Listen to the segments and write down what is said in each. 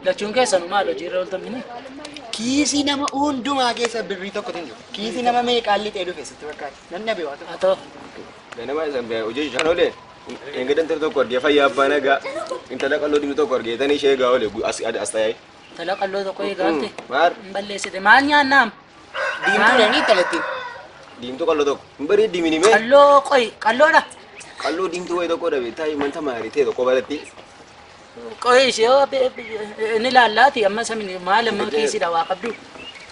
Lachuun keessanuu maal hojiirra ooltan? Kiisii nama hundumaa keessa birrii tokkotu hin jiru. Kiisii nama meeqaan lixee dhufe sitti fakkaata. Nan dhabe waa tokko. Haa ta'u. Ganama isa hojii shan oole. Engada intala tokko argee fayyaa abbaa nagaa. Intala qalloo diimtuu tokko argee tani ishee egaa oole as taa'ee. Intala qalloo tokko eegaalte. Maal? Hin balleessite. Maal nyaannaam? Diimtuudha ni intalattiin. Diimtuu qalloo tokko. Hin bareeddi minimee. Qalloo qoyi qalloodha. Qalloo diimtuu wayii tokko dhabe taa'ee manta maarii ta'e tokko baratti. Qoyi ishee inni laallaati amma samini maal amma kiisiidha waa qabdu.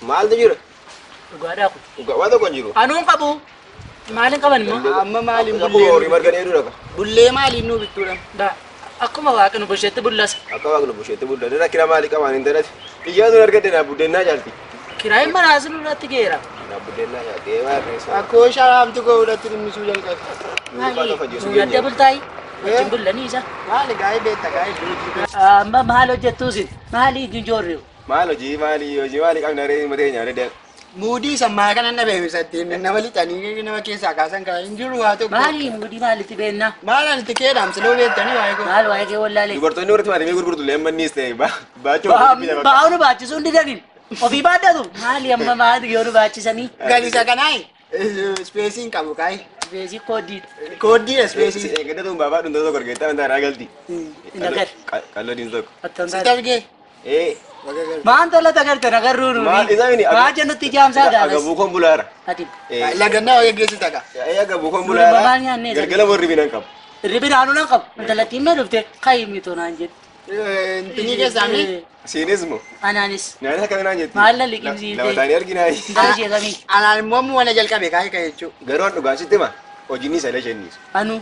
Maaltu jira? Dhugaadhaa kun. Dhugaa waa tokko hin jiru. Anuun qabu. Maaliin qaban immoo? Amma maaliin Akkuma bullee horii marga dheeduu dhaqa. bullee maaliin nuu bittuudha? Akkuma waaqni busheetti bullasa. Akka waaqni busheetti bullasa. Rakkina maalii qabaan intalatti? Iyyaa sun argatte naa buddeennaa caalti. Kiraayin manaa sun irratti geera. Naa buddeennaa caalti. Ee maal reessa? Akkoo sharaamtu koo irratti dhimmisuu jalqabe. Maali? Adda bultaayi? Wajjin bullanii isa. Maali gaa'ee beekta gaa'ee iddoo Amma maal hojjettuusin? Maali ginjoorriu? Maal hojii maalii hojii maalii qabna ree matee nyaanne deema. Muudii sammaa kana na beeksisatti nama lixanii nama keessaa kaasan kan hin jiru waa tokko. Maali muudii maalitti beennaa? Maal ani tikeedhaam siloo beektanii waa'ee koo. Maal waa'ee kee wallaalee? Dubartoonni warri timaatimii gurgurtu illee amma innis ta'e baachuu Ba'aa nu baachisuu hin didaniin. Ofii baadhatu. Maali amma maali yoo nu baachisanii? Galisa kanaayi ispeesiin qabu kaayi. Ispeesii koodii. Koodii ispeesii. Eeggatatuun baabaa dhundoo tokko argeetta amantaa irraa galti. Nagar. Qalloo diimtuu tokko. Attan Sitti argee. Ee. Maan tola tagalte nagarruu nuuni. Maal isa mini? Maa jennutti jaamsaa gaalas. Agabuu kon bulaara. Ati. Lagannaa wayii geessita kaa. Ee agabuu kon Nuuni bulaara. maal nyaannee sana? Galgala warri binan qabu. Hirribni naannoo nan qabu. Intalattiin mee dhufte kayi naan jedhu. Intinii keessaa mi? Siinis moo? Anaanis. Nyaata akkana naan jetti. Maal la liqimsiifte? Lama taanii arginaa. Intala ishee kamii? Anaan immoo amma wana jalqabe kaayee ka'e jechuudha. Garuu an dhugaa sitti hima. Hojiin isaa illee isheen dhiisu. Anu.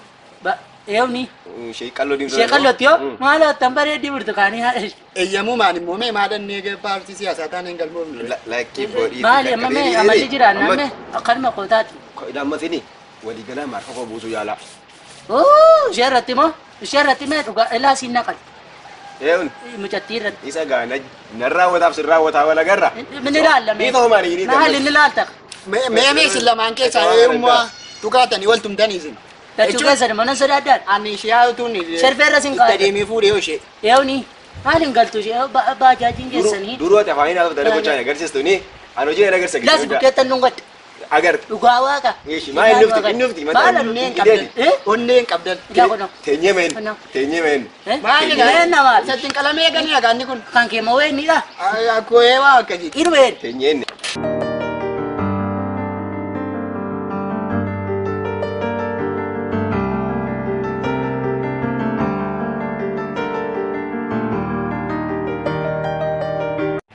Eewni. Ishee qalloo diimtuu. Ishee qallootti yoo maal attan bareeddii burtukaanii haadha ishee. Eeyyamuu maan immoo mee maadannee paartii siyaasaa taane hin galmoofne. Lakkii godhii. Maali amma mee amalli jiraan namme akkanuma kootaati. Lammatini waliigalaa maal koko buusuu yaalaa. Ishee irratti moo ishee irratti mee dhugaa ilaa siin naqan. Eewni. Mucattii irratti. Isa gaa nan raawwataaf sin raawwataa wal agarra. Min ilaalla mee. Ni ta'u maali ni ta'u. Maali inni ilaalta. Mee mee isin lamaan keessaa eenyummaa tukaatanii wal tumtanii isin. Lachuu keessan immoo nan sodaadhaan. Ani ishee haatuun Sherfeerra sin kaa'e. Itti adeemee fuudhee ishee. Eewni maaliin galtu ishee baajaajiin keessanii. Duruu ati afaaniin haasofte dhala gochaa agarsiistu ni ani hojii na agarsiisa. Las bukkeettan dhungadhe. Agarte. Dhugaa waaqa. Ishi maa inni ufti inni ufti Maal Onneen qabdan. Onneen qabdan. Ijaa kunoo. Teenyee meen teenyee meen. Maali Meen maal? Isatti hin qalamee eeganii agaanni kun. Kan kee moo weenidha? Akkoo eewaa akkasii. Irween. Teenyee inni.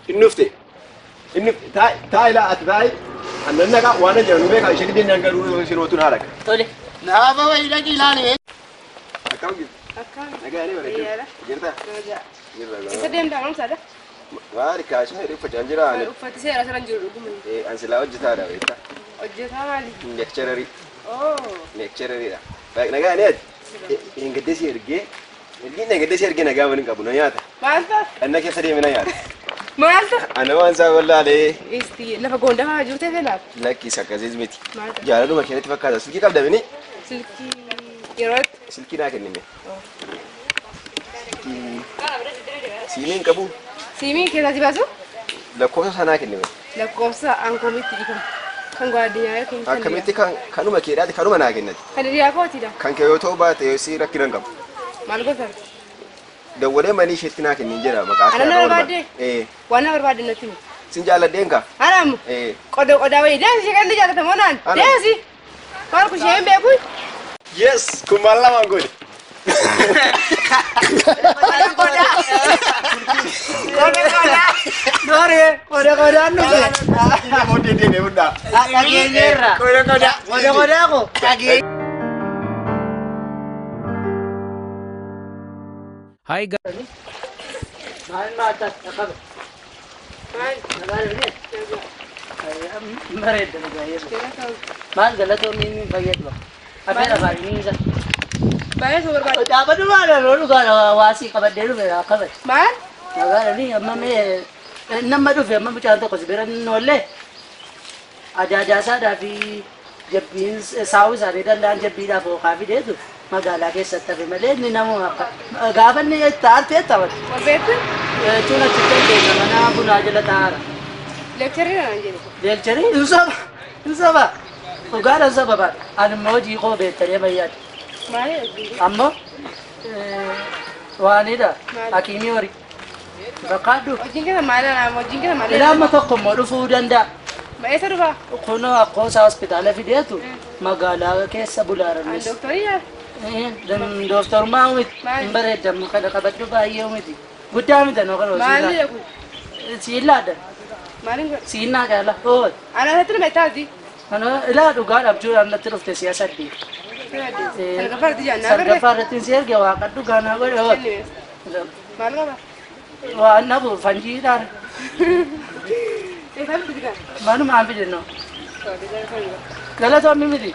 Inni ufti. Inni taa'i laa ati taa'i. Annan naqa waan jedhu beekaa ishee dideen garuu sirootuun haala. Tole. Naafa wayii dhaqii ilaali. Akkam jirtu? Akkam. Nagaanii bareedu. Jirta? Nagaa. Jirra. Isa deemtaa barumsaadha? Maali kaasuma jedhee uffachaa jira. Uffati seera asirra hin jiru dhuguma. An silaa hojjetaadha beektaa. Hojjetaa maali? Lekchararii. Oo. Lekcharariidha. Nagaanii ati? Engaddee si ergee ergiin engaddee si ergee nagaa waliin qabu na nyaata. Maal ta'a? Dhanna keessa deeme na nyaata. Maal ta'a? Ana waan isaa wallaalee. Isti lafa goondaa fa'aa jirtee feelaaf? Lakkis akkasiis miti. Maal ta'a? Jaalaluma keenyatti fakkaata. Silkii qabda mini? Silkii yerootti. Silkii naa kennime. Siimii hin qabu. Siimii keessaa si baasu? Lakkoofsa sanaa kennime. Lakkoofsa aankoomitti dhiifama. Kan gwaadinyaa yookiin kan Akkamitti kan kanuma keedhaati kanuma naa kennati. Kan hiriyaa kootiidha. Kan kee yoo ta'u baate si rakkina hin qabu. Maal gosa? Dawwalee manii isheetti naa kennin jedha maqaa Ana na barbaadde? Ee. Waan na barbaadde natti himi. Sin jaalladheen kaa? Anaamu? Ee. Qodaa qodaa wayii deemsi ishee kan inni jaallatamoo naan? Ana. Deemsi. Maal kun ishee hin beeku? Yes, kun maal lamaan godhe? Qoda qodaa. Dooree qoda qodaan dhufe. Booddee deemee hundaa. Dhageenyeerra. Qoda qodaa. Qoda qodaa ko. Dhagee. Hi guys. Maal maata qaba? Maal? Nagaa bareedda nagaa yesu. Maal galatoomni inni fayyadu? Afeen afaanii isa. Baay'ee soo barbaada. Dhaabatu maal yeroo dhugaa waasii qabadhee dhufe akkabate. Maal? Nagaa ni amma mee nama dhufe amma mucaan tokko si bira inni oollee ajaajaasaadhaa fi jabbiin saawwi isaanii danda'an jabbiidhaaf hookaa fideetu. Magaalaa keessatti hafe malee inni namuma akka gaafa inni taartee taphate. Walbeektu? Jechuun achitti hin mana bunaa jala taa'aara. Leekcharii naan jedhu. Leekcharii hin soba hin soba dhugaadha hin soba baadha. Ani immoo hojii koo beektaree bayyaadha. Maali hojii? Ammoo waanidha hakiimii horii. Bakkaadhu. Hojiin keessa maali anaa hojiin keessa maali? Ilaa amma tokko immoo dhufuu danda'a. Eessa dhufaa? Kunoo akkoosaa hospitaala fideetu magaalaa keessa bulaaranis. Dooktarii yaa? Dooktarummaa miti. Hin bareedamu kana qabadhu baay'ee miti. Guddaa miti anoo kana Maali kun? Siin laadha. Maaliin godha? Siin naa gaala. Oo. Anaa isatti nama itti Anoo ilaa dhugaa dhabjuudhaan natti dhufte si'a sadii. Salgaffaa irratti jaannaa barree? Salgaffaa irratti si erge waaqa dhugaa naa godhe. Oo. Maal qaba? Waan nabu fanjiidhaan. Eessaan fidi kan? Manumaan fidinoo. Galatoomni miti.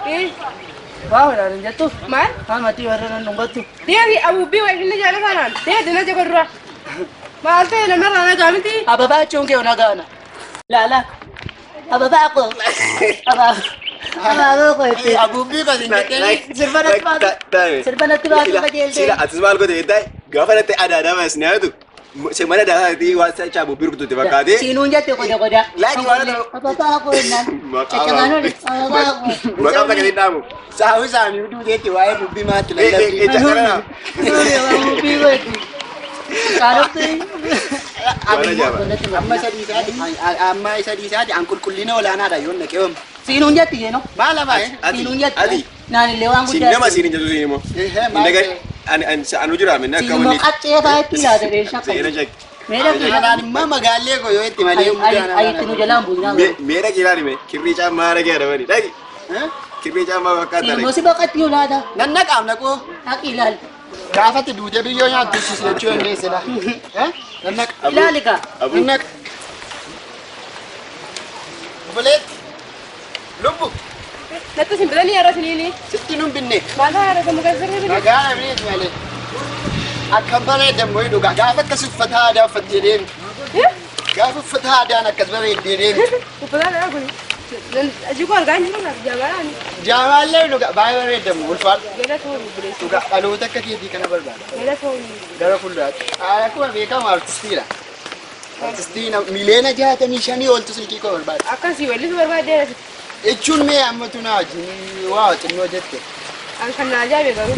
Waa wadhaan hin jettu. Maal? Amatii warra nan dhungattu. Deebi abuubbii wayii inni jaalatanaan deebi na jeko dura. Maal ta'e namarraa nagaa miti? Ababaa jechuun kee nagaana. Laala. Ababaa koo. Abaaboo koo itti. Abuubbii kan hin jettee. Sirba natti baatu. Sirba natti baatu qajeelte. Sila atis maal goote jettaa gaafa natti adaadaa maas nyaatu mana adaadaatii waan sacha abuubbii rukututti fakkaatee. Siinuun jette qoda qoda. Laaki waan ta'u. Ababaa koo jennaan. Caccabaan oli. Ababaa koo. Maqaan takka hin dhaamu. Saafu saamii duuteetti waa'ee dubbii maatti lallabdi. Abuubbii koo itti. Kaalofti. Amma sadii isaati amma sadii isaati an qulqullina olaanaadha yoon dhaqee oomu. Siinuun jetti jeenoo. Maal afaa? Siinuun jetti. Naan illee waan Siin guddaa. nama siin hin jettu siin immoo. Anu jira minna akka Siin immoo qaccee fa'aa ilaata reeshaa Seera qabu. shak. Meedha Anaan immoo magaallee koo yoo itti malee ayitti nu jalaan buunaa. Meedha kilaani mee kirrii caammaa dhagee adamani dhagi. Kirrii caammaa fakkaata Siin immoo si baqatti olaata. Nan naqaam naqoo. Haqi ilaali. Gaafatti duutee biyyoo nyaattu siis jechuu dandeesse la. Nan naqa. Ilaali kaa. Nan naqa. Obboleetti. Lubbu. Natti isin bitanii yeroo isiniini. Sitti nun binne. Maal ta'a yeroo sammuu keessa sirrii binne? Nagaa namni malee. Akkam bareedan mooyi dhugaa gaafa akkas uffata aadaa uffattee deemtu. Gaafa uffata aadaan akkas bareeddee deemtu. Uffata aadaa kun. Ajii koo argaa hin jiru naaf jaamaadhaan. Jaamaallee dhugaa baay'ee bareedamu ulfaadha. Galatoomii buleessu. Dhugaa dhaloota akka keetii kana barbaada. Galatoomii. Gara fuulduraatti. Akkuma beekamu artistiidha. Artistii 65 miliyoona oltu silkii koo barbaada. Akkasii weellisuu barbaaddeera. Jechuun mee ammatu naa wajjin waa xinnoo jette. An kan na ajaa'ibe garuu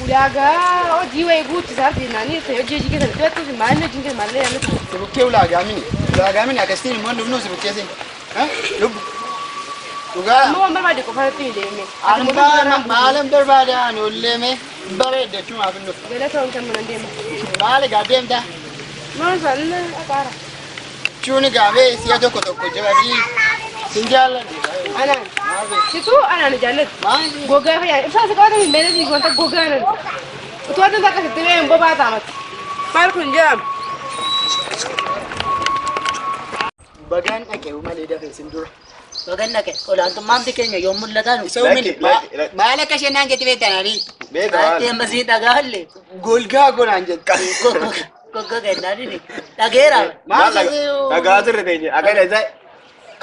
ulaagaa hojii wayii guutuu naanii hojii hojii keessatti battuuf maal hojiin keessa maal yaallatu. Si bukkee ulaagaa mini. Ulaagaa mini akkasitiin immoo dhufnu si bukkee siin. Lubbu. Dhugaa. Amma waan barbaade qofa irratti hin deemne. Ani maalan barbaade ani ollee mee bareedda jechuumaaf hin dhufu. Galatoon kan mana deema. Maal egaa deemta? Maal isaan aqaara. Jechuun egaa mee si'a tokko tokko jababii sin jaalladhe. Anaan. Situu anaan jaallatu. Maal? Gogaa fayyaa ibsaa si qabatan hin beekne wanta gogaa nan. Utuu adda akkasitti mee hin bobaa taamatti. Maal kun jedhama? Bagaan dhaqee malee dafee sin dura. Bagan dhaqe olaantummaan keenya yoo mul'atan. Isa uumini maal akka isheen naan jetti beektan ani? Beekta Baatti maal? amma siin dhagaalle. Golgaa godhaan jette. Goggoga jennaan inni dhageera. Maal Dhagaa turre teenye akka inni ta'e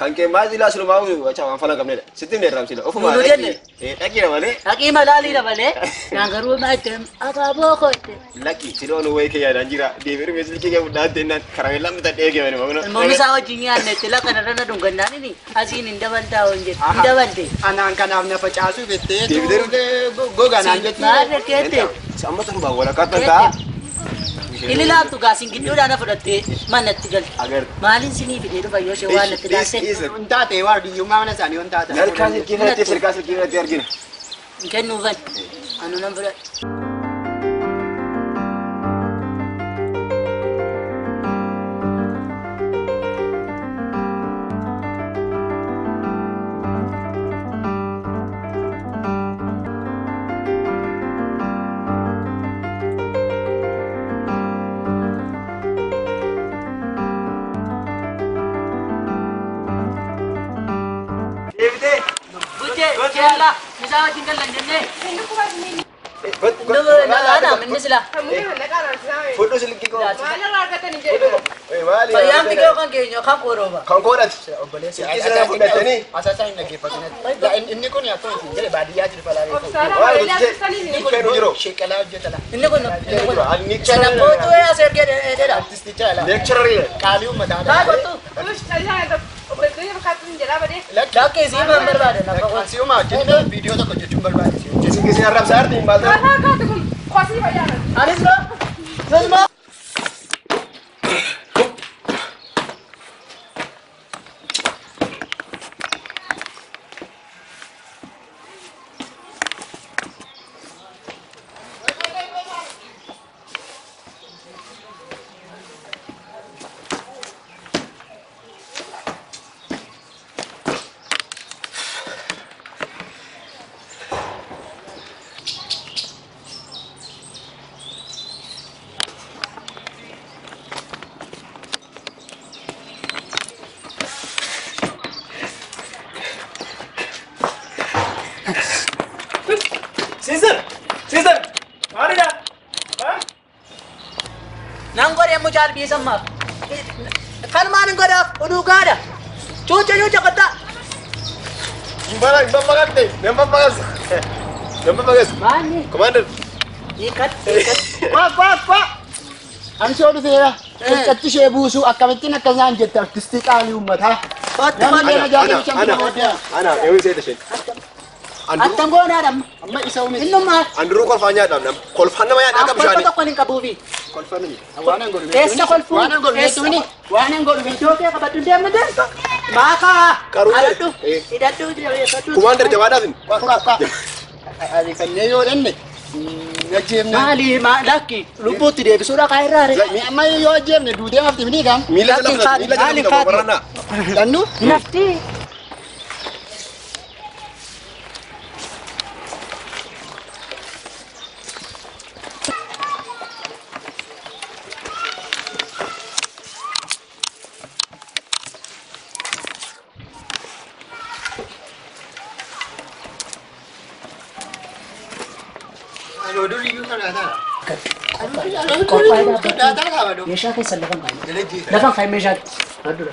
kan kee maal silaa silumaa wacha waan falan qabnedha. Sitti hin dheerram sila. Ofuma Nunu jenne. Dhaqiidha malee. Haqii malaaliidha malee. Naan garuu maa itti abaaboo koo itti. Lakki siloon wayii kee yaadaan jira. Deebiin dhufee silkii kee fudhaatte innaan karameellaan bitadhee eegee malee. Ilmoon isaa wajjin nyaanne itti lafa kanarra na dhungannaan inni asiin hin dabaltaa hon jedhe. Hin dabalte. Anaan kanaaf na facaasuuf jettee Deebitee gogaa naan jetti. Maal keette? Amma torba walakkaa ta'a. Inni laaftu gaasiin gidduudhaan na fudhattee manatti galte. Agar. Maaliin sinii fidee dhufa yoo ishee waan natti taasise? Hin taate waardiyyummaa mana isaanii hin taate. Harkaa silkii fudhattee sirkaa silkii fudhattee argina. Hin kennuufan. Anu nan fudhadhe. Deebitee. Buttee keellaa misaa wajjin gallan jennee. Inni sila. Fudhu silkii koo. Maalirraa argatanii jedhu. Fayyaan biqiloo kan keenya kan korooba. Kan koodhati. Silkii sana fudhatanii. Asaasaa hin dhaggeeffatinatti. Inni kun akkuma isin jedhe baadiyyaa jiru falaa. Inni kun sheeqalaa hojjetala. Inni kun sana kootu as ergee dheedha. Artisticha ala. Leekchararii. Qaalii uummataa. Haa kottu. Lakkee sii maan barbaada lafa kottu. Si'uma hojjetu viidiyoo tokko hojjechuun barbaade. Isin arrabsaa arti maal ta'e? Anis moo? Nus moo? Sister, maalidha? Nan godhe mucaan biisammaaf. Kan maan hin godhaaf oduu gaadha. Cuuca cuuca qottaa. Hin babbaqatte, nan babbaqas. Nan babbaqas. Maanni? Commander. Hiikat hiikat. Kwa kwa kwa. Ani si dhufeera. Qircatti ishee buusuu akkamittiin akkasaan jette artistii qaalii uummataa. Kottu Namni kottu. na jaalatu Ana, booddee. ana, eewwi seeta isheen. Attan goonaadha amma. Amma isa uume. Innummaa. Anduruu kolfaa nyaadhaaf nama. Kolfaan nama nyaadhaa Kolfa qabshaani. tokko hin qabuufi. Kolfa nuyi. Waan an godhu Eessa kolfuu? Waan an godhu beektu Waan an godhu beektu. Iddoo kee qabadhu deemnu deemtu. Maakaa. Qaruu Haladhu. Eh. Hidhadhu jabeeffadhu. Commander jabaadhaaf hin. Kwa kwa kwa. Ariifannee yoo dhanne ajjeefne. Maali maa lakki lubbuutti deebisuudha kaa irraa ree. Amma yoo ajjeefne duutee hafti mini kam? Miila jala fudhatu, miila jala fudhatu, barannaa. Dhannu? Nafti. Meeshaa keessan lafan kaa'e. Lafan kaa'e meeshaa. Aduudha.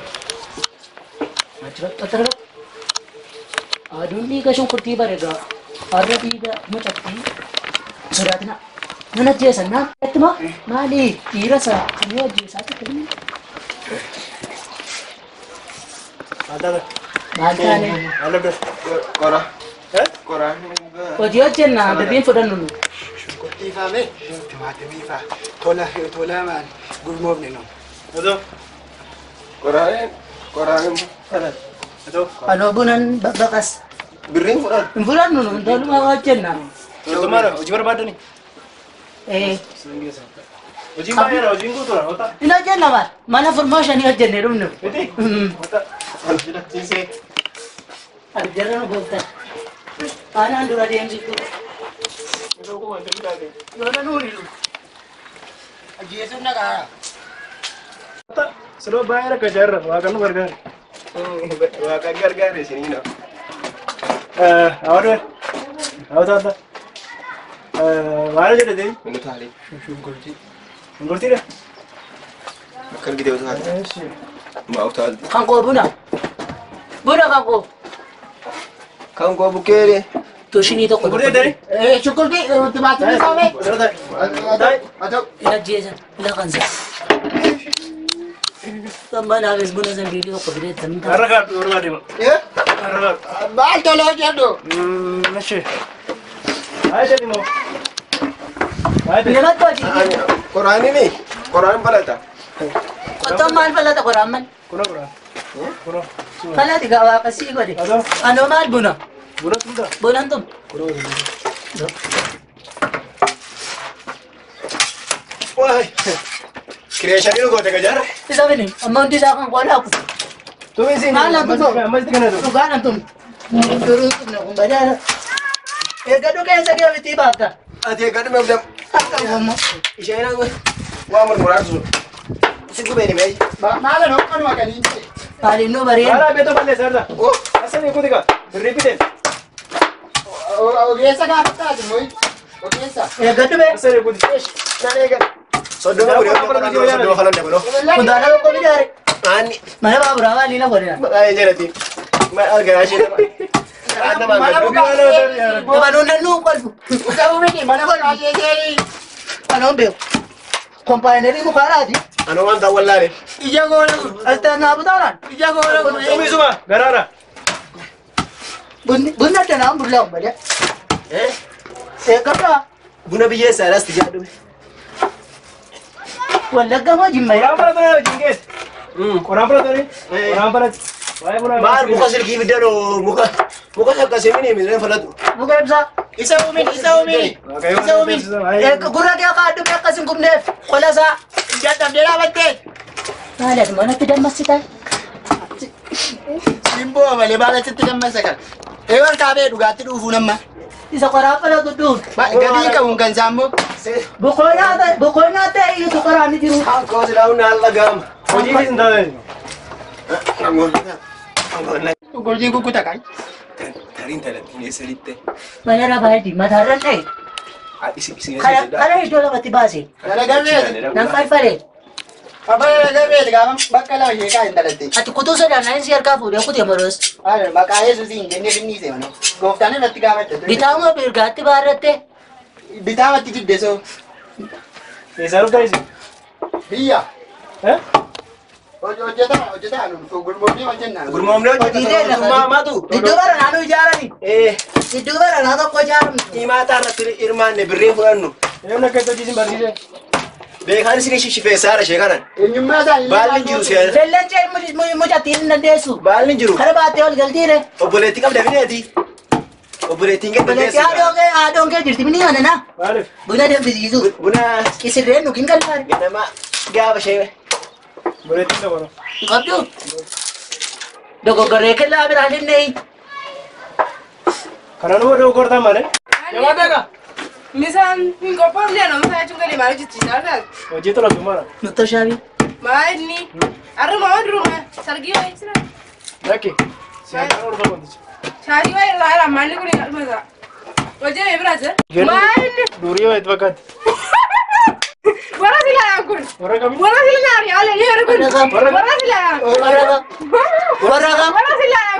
Achirratti axarra. Aduun dhiiga shunkurtii bareeda. Arra dhiiga mucattii. Sodaatina. Nan ajjeesan naan ittuma maali dhiira isaa kan yoo ajjeesaa turte. Maal taane? Qora. Qora. Hojii hojjenna birriin fudhannu nu. Shunkurtii faame timaatimii faa tola tola maal gurmoofne nu. Qoraan qoraan Anoo bunan babbaqas. Birriin fudhan. Hin fudhannu nu toluma hojjenna. Hojii barbaadani? Eh. Hojiin baay'eedha, hojiin guutuudha. Ota. Hin hojjenna maal? Mana furmaa shanii hojjennee dhumnu. Miti? Ota. Sinsee. Jarra nu gooftan. Aanaan dura deemsiftu. Yoona nuuni nu. Ajjeesuun nagaa. Ota. Siloo baay'ee rakkachaa jirra. Waaqaan nu gargaara. Waaqaan gargaare isiniina. Awwaaduu. Awwaata. Maal jedhate? Inni taalee. Shunkurtii. Shunkurtiidha? Akka argite utaalte. Maa utaalte. Kan koo buna. Buna kan koo. Kan koo bukkeere. Tushinii tokko. Shunkurtii jedhani? Shunkurtii timaatimii faame. Hin ajjeesan. Laqansa. Manaafis buna zambiilii tokko fideettan. Har'a kaadhu barbaadema. Har'a kaadhu. Maal tola hojjedhu? Eshi. Haa jedhi moo. Haa jedhi. Namatti hojii. Qoraanini qoraan balata. Qottoon maal falata qoraan mal? Kunoo qoraan. Kunoo. Falati gaa waaqa sii godhe. Anoo maal buna? Buna tumta. Bunan tum. Kunoo. Waay. Kireeshanii nu goote gajaarre. Isa bini amma hundi isaa kan qodaa kun. Tumi siin. Maal haa tumtu? Amma itti kenna tumtu. Dhugaadhaan tum. Duruu tumne kun badaadha. Eeggadhu keessa kee ofitti baafta. Ati eeggadhu meef Akka gomma. Isheen waa murmuraarsu. Si gubeeni mee. Maal anoo kanuma kan hin jedhe. Maaliin nu bareeda. Maal beektoo balleessa irra. Asanii kuti kaa. Birrii biteen. Ogeessa gaafa taate mooyi. Ogeessa. Eeggadhu bee. Siree guuti. Nan eegan. Soddoma kudha soddoma falan dabaloo. Kuntaala tokko bidaare. Aanni Mana baaburaa maalii na godhina. maqaa jedhati. Argaa ishee nama. Mana mukaa. Dabaluun nannuu qalbu. Isa uumini mana mukaa seerii. Anoon beeku. Kompaayinarii mukaaraati. Anoo waan ta'u wallaale. Ija goona kun. As naa butaaraan. Ija goona kun. Sumisuma garaara. Bunni adda naan bullaa'u malee. Eeggadhaa. Buna biyyeessaa alaas tijaadhume. Wallagga moo jimma Qoraan fudhatanii wajjin geesse. Qoraan fudhatanii. Qoraan fudhati. Waa'ee bunaa. Maal muka silkii fiddanoo muka muka akkasii mini midhaan fudhatu. Muka ibsaa. Isa uumini isa uumini. Isa uumini. Gurra kee kaadhu mee akkas hin gubneef qola isaa. Dadhabdee dhaabattee. Maali ati manatti dammassitaa? Simboo malee baala sitti dammassa kana. Eewwan kaabee dhugaatti dhuufuu nama. Isa qoraan fudhatu dhuuf. Gabii qabuun kan isaa immoo. Boqonnaa ta'e iyyuu qoraan ni jiru. Akkoo silaa naan lagaama. Hojii hin taane. Golgii kukkuta kan. Tariin talattiin eessa litte? Mana rabaayiti mataarra ta'e. Kana iddoo lamatti baase. Dalagarreeti. Nan farfaree. Abbaa dalagarreeti gaafa bakka lama ishee kaa hin dalatte. Ati kutuu sodaannaan si harkaa fuudhee kutee moroos. Maqaa Yesuusiin hin jennee finniise mana. Gooftaan irratti gaafadha. Bitaa moo mirgaatti baarratte? Bitaamatti didde soo. Eessaa dhuftan isin? Biyya. Hojjetaa hojjetaa gurmoomnee hojjennaa. Gurmoomnee hojjetaa. Maatu. Gidduu bara naannoo ijaarani. Gidduu bara naa tokko ijaaramtu. Himaataa irratti hirmaanne birree fudhannu. Namni akka hojii isin barsiise. Beekaan isin shifeessaadha ishee kanan. Eenyummaa isaanii. Baalli hin jiru seera. Lelleencee mucattiin hin dandeessu. Baalli hin jiru. Kana baattee ol galtiire. Obboleettii qabda mineeti. Obboleettiin gad Obboleettii haadhoon kee jirti mini mana naa. Maaliif? Buna danfisiisu. Buna Qisirreen nu kin galfaare. ganama gaafa ishee. Obboleettiin tokko. Qabdu. Dogoggorree kellaa biraan hin neeyi. Kana nama dogoggortan malee. Misaan hin qophoofne anoo misaa jechuun galee maal hojjechiisaa taate? Hojii tola tummaadha. Nutto shaabii. Maal inni? Arruma waan duruma sargii wayii jira. Lakki. Siyaasa hordofaa wantichi. Shaayii wayii irraa irraa maalli kun hin dhumata. Hojii mee biraa jira? Maal inni? Durii wayiitti fakkaatti. Warra silaa kun. Warra kamii? Warra silaa yaala ni warra kun. Warra silaa. Warra kam? Warra silaa